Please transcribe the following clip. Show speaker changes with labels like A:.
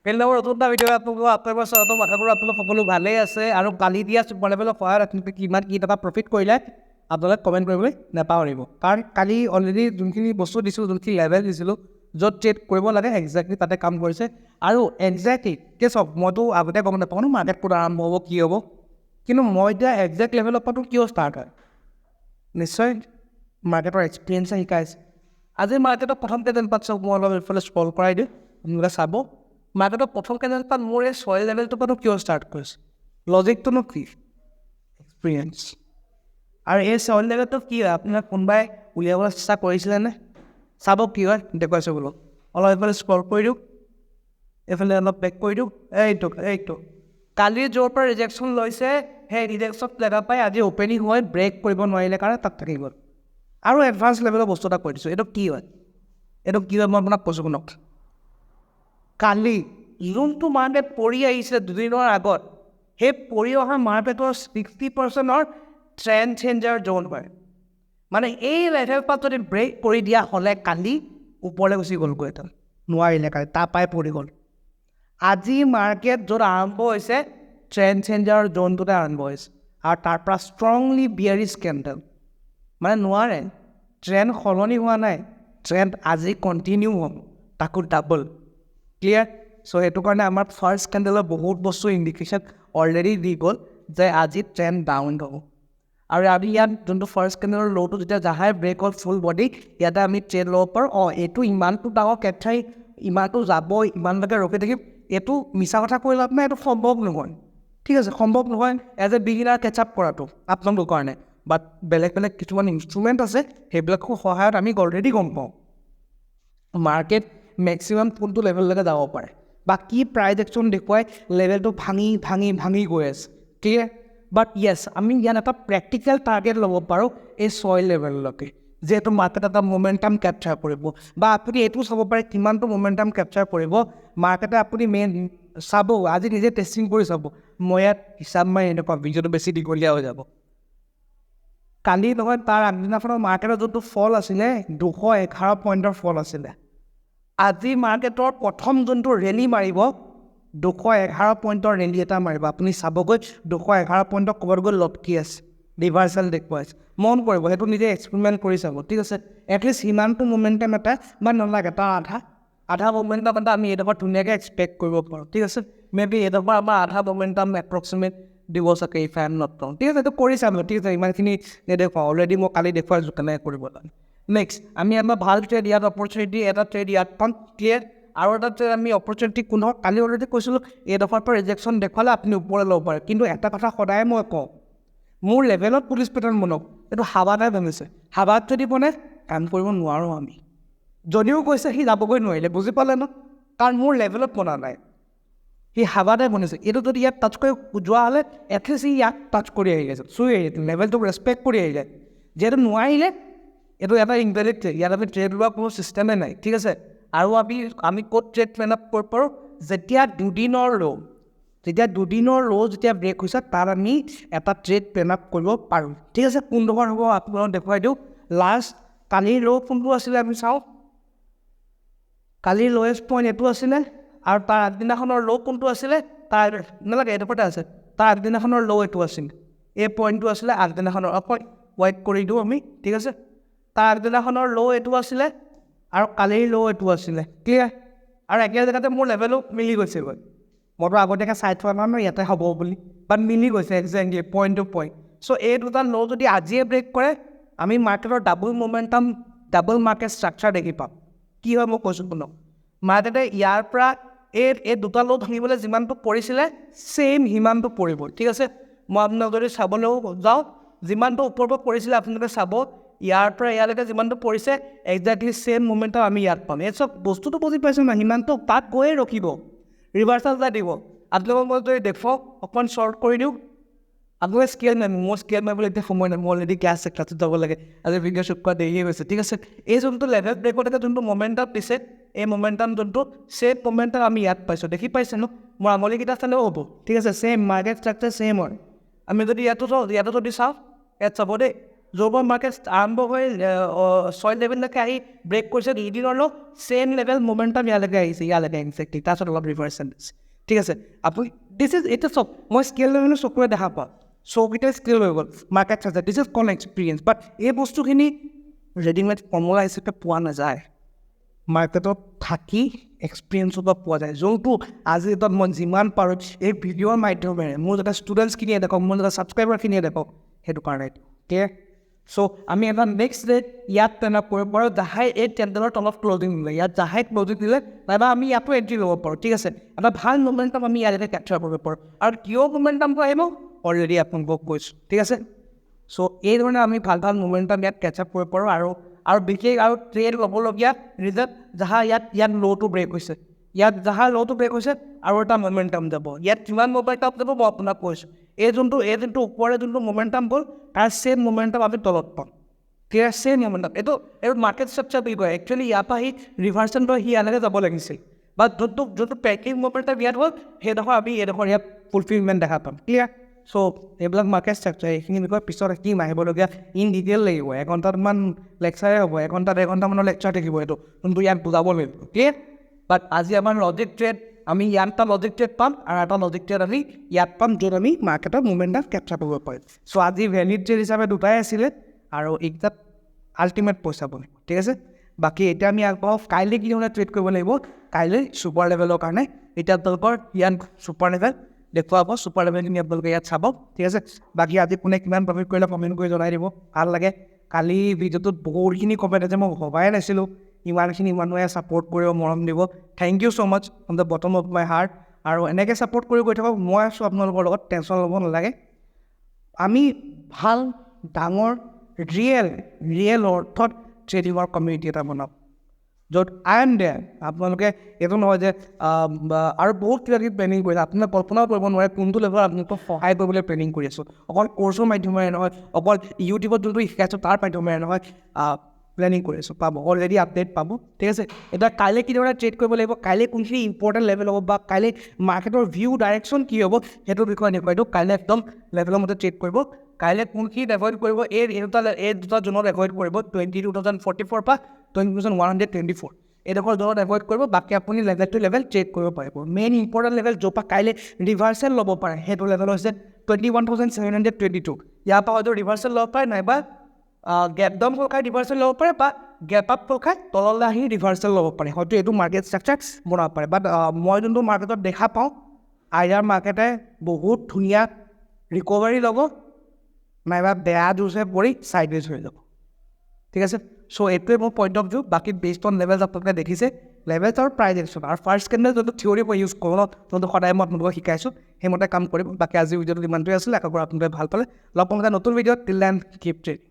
A: ফেল্ডৰ নতুন এটা ভিডিঅ' আপোনালোকক আপোনালোকৰ স্বাগতম। আশা কৰোঁ আপোনালোক সকলো ভালেই আছে। আৰু কালি দিয়া ছুপাৰ লেভেলৰ সহায়ত আপোনালোকে কিমান কি টকা প্ৰফিট কৰিলে, আপোনালোকে কমেণ্ট কৰিবলৈ নাপাহৰিব। কাৰণ কালি অলৰেডি যোনখিনি বস্তু দিছিলোঁ, যোনখিনি লেভেল দিছিলোঁ, য'ত ট্ৰেড কৰিব লাগে, একজেক্টলি তাতে কাম কৰিছে। আৰু একজেক্টলি এতিয়া চাওক, মইতো আগতে গম নাপাওঁ ন মাৰ্কেট ক'ত আৰম্ভ হ'ব, কি হ'ব। কিন্তু মই এতিয়া একজেক্ট লেভেলৰ পৰাতো কিয় ষ্টাৰ্ট হয়? নিশ্চয় মাৰ্কেটৰ এক্সপিৰিয়েঞ্চে শিকাইছে। আজি মাৰ্কেটত প্ৰথম কেণ্ডেল পাত চাওক, মই অলপ এইফালে স্ক্ৰল কৰাই দিওঁ, আপোনালোকে চাব। মাৰ্কেটত প্ৰথম কেণ্ডেল পাত মোৰ এই ছয় লেভেলটোৰ পৰানো কিয় ষ্টাৰ্ট কৰিছে? লজিকটোনো কি? এক্সপিৰিয়েঞ্চ। আৰু এই ছয় লেভেলটো কি হয়, আপোনাক কোনোবাই উলিয়াবলৈ চেষ্টা কৰিছিলেনে? চাব কি হয়, দেখুৱাইছোঁ বোলো। অলপ এইফালে স্ক্ৰল কৰি দিওঁ, এইফালে অলপ বেক কৰি দিওঁ। এইটো কালি য'ৰ পৰা ৰিজেকশ্যন লৈছে, সেই ৰিজেকশ্যন জেগা পাই আজি অ'পেনিং হৈ ব্ৰেক কৰিব নোৱাৰিলে কাৰণে তাত থাকি গ'ল। আৰু এডভান্স লেভেলৰ বস্তু এটা কৈ দিছোঁ, এইটো কি হয়? এইটো কি হয় মই আপোনাক কৈছোঁ, শুনক। কালি যোনটো মাৰ্কেট পৰি আহিছে দুদিনৰ আগত, সেই পৰি অহা মাৰ্কেটৰ 60%ৰ ট্ৰেণ্ড চেঞ্জাৰ জ'ন হয়। মানে এই লেভেল পৰা যদি ব্ৰেক কৰি দিয়া হ'লে কালি ওপৰলৈ গুচি গ'লগৈ হেঁতেন। নোৱাৰিলে, কালি তাৰপৰাই পৰি গ'ল। আজি মাৰ্কেট য'ত আৰম্ভ হৈছে, ট্ৰেণ্ড চেঞ্জাৰ জ'নটোতে আৰম্ভ হৈছে আৰু তাৰ পৰা ষ্ট্ৰংলি বিয়াৰিছ কেণ্ডেল। মানে নোৱাৰে, ট্ৰেণ্ড সলনি হোৱা নাই, ট্ৰেণ্ড আজি কণ্টিনিউ হ'ব, তাকো ডাবল। ক্লিয়াৰ? চ' সেইটো কাৰণে আমাৰ ফাৰ্ষ্ট কেণ্ডেলৰ বহুত বস্তু ইণ্ডিকেশ্যন অলৰেডি দি গ'ল যে আজি ট্ৰেণ্ড ডাউন হ'ব। আৰু আমি ইয়াত যোনটো ফাৰ্ষ্ট কেণ্ডেলৰ ল'টো যেতিয়া জাহাই ব্ৰেক হ'ল ফুল বডি, ইয়াতে আমি ট্ৰেড ল'ব পাৰোঁ। অঁ, এইটো ইমানটো ডাঙৰ কেপচাৰ, ইমানটো যাব, ইমানলৈকে ৰখি থাকিম, এইটো মিছা কথা কৈ লাভ নাই, এইটো সম্ভৱ নহয়। ঠিক আছে, সম্ভৱ নহয় as a beginner catch up কৰাটো আপোনালোকৰ কাৰণে। বাট বেলেগ বেলেগ কিছুমান ইনষ্ট্ৰুমেণ্ট আছে, সেইবিলাকৰ সহায়ত আমি অলৰেডি গম পাওঁ মাৰ্কেট মেক্সিমাম কোনটো লেভেললৈকে যাব পাৰে বা কি প্ৰাইজ একশ্যন দেখুৱাই লেভেলটো ভাঙি ভাঙি ভাঙি গৈ আছে। ক্লিয়াৰ? বাট য়েছ, আমি ইয়াত এটা প্ৰেক্টিকেল টাৰ্গেট ল'ব পাৰোঁ এই ছয় লেভেললৈকে, যিহেতু মাৰ্কেট এটা মমেণ্টাম কেপচাৰ কৰিব। বা আপুনি এইটো চাব পাৰে কিমানটো মমেণ্টাম কেপচাৰ কৰিব মাৰ্কেটে। আপুনি মেইন চাব, আজি নিজে টেষ্টিং কৰি চাব। মই ইয়াত হিচাপ মাৰি এনেকুৱা ভিডিঅ'টো বেছি দীঘলীয়া হৈ যাব। কালি নহয়, তাৰ আগদিনাখনৰ মাৰ্কেটত যোনটো ফল আছিলে, 211 পইণ্টৰ ফল আছিলে। আজি মাৰ্কেটৰ প্ৰথম যোনটো ৰেলী মাৰিব, 211 পইণ্টৰ ৰেলী এটা মাৰিব। আপুনি চাবগৈ, 211 পইণ্টৰ ক'ৰবাত গৈ লটকি আছে, ৰিভাৰ্চেল দেখুৱাইছে। মন কৰিব, সেইটো নিজে এক্সপেৰিমেণ্ট কৰি চাব। ঠিক আছে, এটলিষ্ট সিমানটো মমেণ্টাম এটা বা নালাগে, তাৰ আধা আধা মমেণ্টাম এটা আমি এইডোখৰ ধুনীয়াকৈ এক্সপেক্ট কৰিব পাৰোঁ। ঠিক আছে, মে বি এইডোখৰ আমাৰ আধা মমেণ্টাম এপ্ৰক্সিমেট দিব চাগে, if I am not wrong। ঠিক আছে, এইটো কৰি চাম। ঠিক আছে, ইমানখিনি নেদেখুৱাওঁ, অলৰেডি মই কালি দেখুৱাইছোঁ কেনেকৈ কৰিব লাগে। নেক্সট আমি আমাৰ ভাল ট্ৰেড ইয়াত অপৰচুনিটি এটা ট্ৰেড ইয়াত পাম। ক্লিয়াৰ? আৰু এটা ট্ৰেড আমি অপৰচুনিটি কোনৰ কালি অলৰেডি কৈছিলোঁ, এইডোখৰ পৰা ৰিজেকশ্যন দেখুৱালে আপুনি ওপৰলৈ ল'ব পাৰে। কিন্তু এটা কথা সদায় মই কওঁ, মোৰ লেভেলত পুলিচ পেটাৰ্ণ বনাওক, এইটো হাৱাতহে বনিছে। হাৱাত যদি বনে, কাম কৰিব নোৱাৰোঁ আমি। যদিও কৈছে, সি যাবগৈ নোৱাৰিলে, বুজি পালে ন? কাৰণ মোৰ লেভেলত বনা নাই, সি হাৱাতে বনিছে। এইটো যদি ইয়াত টাচ কৰি যোৱা হ'লে, এটলিষ্ট সি ইয়াক টাচ কৰি আহি গৈছে, চুই আহি লেভেলটোক ৰেচপেক্ট কৰি আহি যায়। যিহেতু নোৱাৰিলে, এইটো এটা ইনভেলিড ট্ৰেড। ইয়াত আমি ট্ৰেড লোৱাৰ কোনো ছিষ্টেমে নাই। ঠিক আছে, আৰু আমি ক'ত ট্ৰেড প্লেন আপ কৰিব পাৰোঁ? যেতিয়া দুদিনৰ ল' যেতিয়া ব্ৰেক হৈছে, তাত আমি এটা ট্ৰেড প্লেন আপ কৰিব পাৰোঁ। ঠিক আছে, কোনডোখৰ হ'ব আপোনালোকক দেখুৱাই দিওঁ। লাষ্ট কালিৰ ল' কোনটো আছিলে আমি চাওঁ। কালিৰ লৱেষ্ট পইণ্ট এইটো আছিলে। আৰু তাৰ আগদিনাখনৰ ল' কোনটো আছিলে? তাৰ নালাগে, এইডোখৰতে আছে। তাৰ আগদিনাখনৰ ল' এইটো আছিলে, এই পইণ্টটো আছিলে আগদিনাখনৰ। অকণ ৱাইট কৰি দিওঁ আমি। ঠিক আছে, তাৰ আগদিনাখনৰ ল' এইটো আছিলে আৰু কালিৰ ল' এইটো আছিলে। ক্লিয়াৰ? আৰু একে জেগাতে মোৰ লেভেলো মিলি গৈছেগৈ। মইতো আগতীয়াকৈ চাই থোৱা নাই ন ইয়াতে হ'ব বুলি, বাট মিলি গৈছে exactly point two point. চ' এই দুটা ল' যদি আজিয়ে ব্ৰেক কৰে, আমি মাৰ্কেটৰ double momentum, double market structure দেখি পাম। কি হয় মই কৈছোঁ শুনক। মাৰ্কেটে ইয়াৰ পৰা এই দুটা ল' ভাঙিবলৈ যিমানটো পৰিছিলে, ছেইম সিমানটো পৰিব। ঠিক আছে, মই আপোনাক যদি চাবলৈও যাওঁ, যিমানটো ওপৰৰ পৰা পৰিছিলে, আপোনালোকে চাব, ইয়াৰ পৰা ইয়ালৈকে যিমানটো পৰিছে, একজেক্টলি ছেইম মমেণ্টাম আমি ইয়াত পাম। এই চব বস্তুটো বুজি পাইছোঁ নাই? সিমানটো তাত গৈয়ে ৰখিব, ৰিভাৰ্চেল এটা দিব। আপোনালোকক মই যদি দেখুৱাওঁ, অকণমান শ্বৰ্ট কৰি দিওঁ। আপোনালোকে স্কেল মাৰিব, মোৰ স্কেল মাৰিবলৈ এতিয়া সময় নাই। মোৰ অলৰেডি ক্লাছ আছে, ক্লাছত যাব লাগে। আজি ভিডিঅ' শ্বুট কৰা দেৰিয়ে হৈছে। ঠিক আছে, এই যোনটো লেভেল ব্ৰেকত যোনটো মমেণ্টাম দিছে, এই মমেণ্টাম যোনটো, ছেইম মমেণ্টাম আমি ইয়াত পাইছোঁ। দেখি পাইছে ন? মোৰ আঙুলিকেইটা চালেও হ'ব। ঠিক আছে, ছেইম মাৰ্কেট ষ্ট্ৰাকচাৰ ছেইম হয়। আমি যদি ইয়াতো চাওঁ, ইয়াতো যদি চাওঁ, ইয়াত চাব দেই। য'ৰ পৰা মাৰ্কেট আৰম্ভ হৈ 6 লেভেললৈকে আহি ব্ৰেক কৰিছে দুদিনৰ ল', ছেম লেভেল মমেণ্টাম ইয়ালৈকে আহিছে, ইয়ালৈকে একজেক্টলি। তাৰপিছত অলপ ৰিভাৰ্চেল দিছে, ঠিক আছে। আপুনি this is এতিয়া চব মই স্কেল লৈ মানে চকুৰে দেখা পাওঁ, চৌকেইটাই স্কেল হৈ গ'ল, মাৰ্কেট চাইছে। This is call experience, but এই বস্তুখিনি ৰেডিমেড ফৰ্মুলা হিচাপে পোৱা নাযায়। মাৰ্কেটত থাকি এক্সপিৰিয়েঞ্চৰ পৰা পোৱা যায়, যোনটো আজিৰ ডেটত মই যিমান পাৰোঁ এই ভিডিঅ'ৰ মাধ্যমেৰে মোৰ যাতে ষ্টুডেণ্টছখিনিয়ে দেখক, মোৰ যাতে ছাবস্ক্ৰাইবাৰখিনিয়ে দেখক, সেইটো কাৰণে। ক্লিয়াৰ? চ' আমি এটা নেক্সট ডে ইয়াত তেনেকুৱা কৰিব পাৰোঁ। জাহাই এই কেণ্ডেলৰ তলত ক্লজিং দিলে, ইয়াত জাহাই ক্লজিং দিলে, নাইবা আমি ইয়াতো এণ্ট্ৰি ল'ব পাৰোঁ, ঠিক আছে। এটা ভাল মমেণ্টাম আমি ইয়াতে কেপচাৰ কৰিব পাৰোঁ। আৰু কিয় মমেণ্টামটো আহিব, অলৰেডি আপোনালোকক কৈছোঁ, ঠিক আছে। চ' এই ধৰণে আমি ভাল ভাল মমেণ্টাম ইয়াত কেটচ আপ কৰিব পাৰোঁ। আৰু বিশেষ আৰু ট্ৰেড ল'বলগীয়া ৰিজন, যাহা ইয়াত ল'টো ব্ৰেক হৈছে, ইয়াত যাহা ল'টো ব্ৰেক হৈছে আৰু এটা মমেণ্টাম যাব। ইয়াত কিমান মমেণ্টাম যাব মই আপোনাক কৈছোঁ। এই যোনটো ওপৰে যোনটো মমেণ্টাম গ'ল, তাৰ ছেম মমেণ্টাম আমি তলত পাম। ক্লিয়াৰ? Same momentum. এইটো মাৰ্কেট ষ্ট্ৰাকচাৰ বুলি কয়। একচুৱেলি ইয়াৰ পৰা সি ৰিভাৰ্চেল লৈ সি ইয়ালৈকে যাব লাগিছিল, বাট যোনটো পেকিং মমেণ্টাম ইয়াত হ'ল, সেইডোখৰ আমি এইডোখৰ ইয়াত ফুলফিলমেণ্ট দেখা পাম। ক্লিয়াৰ? চ' এইবিলাক মাৰ্কেট ষ্ট্ৰাকচাৰ, এইখিনি বিষয়ে পিছত শিকিম, আহিবলগীয়া ইন ডিটেইল লাগিব। এঘণ্টামান লেকচাৰে হ'ব, এঘণ্টা 1.5 ঘণ্টামানৰ লেকচাৰ থাকিব এইটো, যোনটো ইয়াত বুজাব লাগিব। ক্লিয়াৰ? বাট আজি আমাৰ লজিক ট্ৰেড, আমি ইয়াত এটা লজিক ট্ৰেড পাম আৰু এটা লজিক ট্ৰেড আমি ইয়াত পাম, য'ত আমি মাৰ্কেটৰ মুভমেণ্ট কেপচাৰ কৰিব পাৰিম। চ' আজি ভেলিড ট্ৰেড হিচাপে দুটাই আছিলে আৰু এইকেইটাত আল্টিমেট পইচা বনিব, ঠিক আছে। বাকী এতিয়া আমি আগবঢ়াওঁ কাইলৈ কি ধৰণে ট্ৰেড কৰিব লাগিব। কাইলৈ ছুপাৰ লেভেলৰ কাৰণে এতিয়া আপোনালোকৰ ইয়াত ছুপাৰ লেভেল দেখুৱাব, ছুপাৰ লেভেলখিনি আপোনালোকে ইয়াত চাব, ঠিক আছে। বাকী আজি কোনে কিমান প্ৰফিট কৰিলে কমেণ্ট কৰি জনাই দিব, ভাল লাগে। কালি ভিডিঅ'টোত বহুতখিনি কমেণ্ট আছে, মই ভবাই নাছিলোঁ ইমানখিনি মানুহে ছাপৰ্ট কৰিব, মৰম দিব। Thank you so much from the bottom of my heart. আৰু এনেকৈ ছাপৰ্ট কৰি গৈ থাকক, মই আছোঁ আপোনালোকৰ লগত, টেনশ্যন ল'ব নালাগে। আমি ভাল ডাঙৰ ৰিয়েল ৰিয়েল অৰ্থত ট্ৰেডিঙৰ কমিউনিটি এটা বনাম, য'ত I am there. আপোনালোকে এইটো নহয় যে আৰু বহুত কিবা কিবি প্লেনিং কৰিছে, আপোনালোকে কল্পনাও কৰিব নোৱাৰে কোনটো লেভেলত আপোনালোকক সহায় কৰিবলৈ প্লেনিং কৰি আছোঁ। অকল কৰ্চৰ মাধ্যমেৰে নহয়, অকল ইউটিউবত যোনটো শিকাইছোঁ তাৰ মাধ্যমেৰে নহয়, প্লেনিং কৰি আছোঁ। পাব, অলৰেডি আপডেট পাব, ঠিক আছে। এতিয়া কাইলৈ কি ধৰণে ট্ৰেড কৰিব লাগিব, কাইলৈ কোনখিনি ইম্পৰ্টেণ্ট লেভেল হ'ব বা কাইলৈ মাৰ্কেটৰ ভিউ ডাইৰেকশ্যন কি হ'ব, সেইটোৰ বিষয়ে দেখুৱাই দিওঁ। কাইলৈ একদম লেভেলৰ মতে ট্ৰেড কৰিব। কাইলৈ কোনখিনিত এভইড কৰিব? এই দুটা জোনত এভইড কৰিব, 22,044 পৰা 22,124, এইডোখৰ জোনত এভইড কৰিব। বাকী আপুনি লেভেল টু লেভেল ট্ৰেড কৰিব পাৰিব। মেইন ইম্পৰ্টেণ্ট লেভেল য'ৰ পৰা কাইলৈ ৰিভাৰ্চেল ল'ব পাৰে, সেইটো লেভেল হৈছে 21,722। ইয়াৰ পৰা হয়তো ৰিভাৰ্চেল ল'ব পাৰে, নাইবা গেপ ডাউন খোল খাই ৰিভাৰ্চেল ল'ব পাৰে বা গেপ আপ খোল খাই তললৈ আহি ৰিভাৰ্চেল ল'ব পাৰে। হয়তো এইটো মাৰ্কেট ষ্ট্ৰাকচাৰ বনাব পাৰে। বাট মই যোনটো মাৰ্কেটত দেখা পাওঁ, আইদাৰ মাৰ্কেটে বহুত ধুনীয়া ৰিকভাৰী ল'ব নাইবা বেয়া জোৰছে পৰি ছাইডৱেজ হৈ যাব, ঠিক আছে। চ' এইটোৱে মোৰ পইণ্ট অফ ভিউ। বাকী বেছড অন লেভেলছ আপোনালোকে দেখিছে, লেভেলছ আৰু প্ৰাইজ একশ্যন আৰু ফাৰ্ষ্ট কেণ্ডেল যোনটো থিয়ৰী মই ইউজ কৰোঁ ন, যোনটো সদায় মই আপোনালোকক শিকাইছোঁ, সেইমতে কাম কৰিব। বাকী আজিৰ ভিডিঅ'টো ইমানটোৱে আছিলে। আশা কৰোঁ আপোনালোকে ভাল পালে। লগ পাম এটা নতুন ভিডিঅ'ত। Till then, keep trading.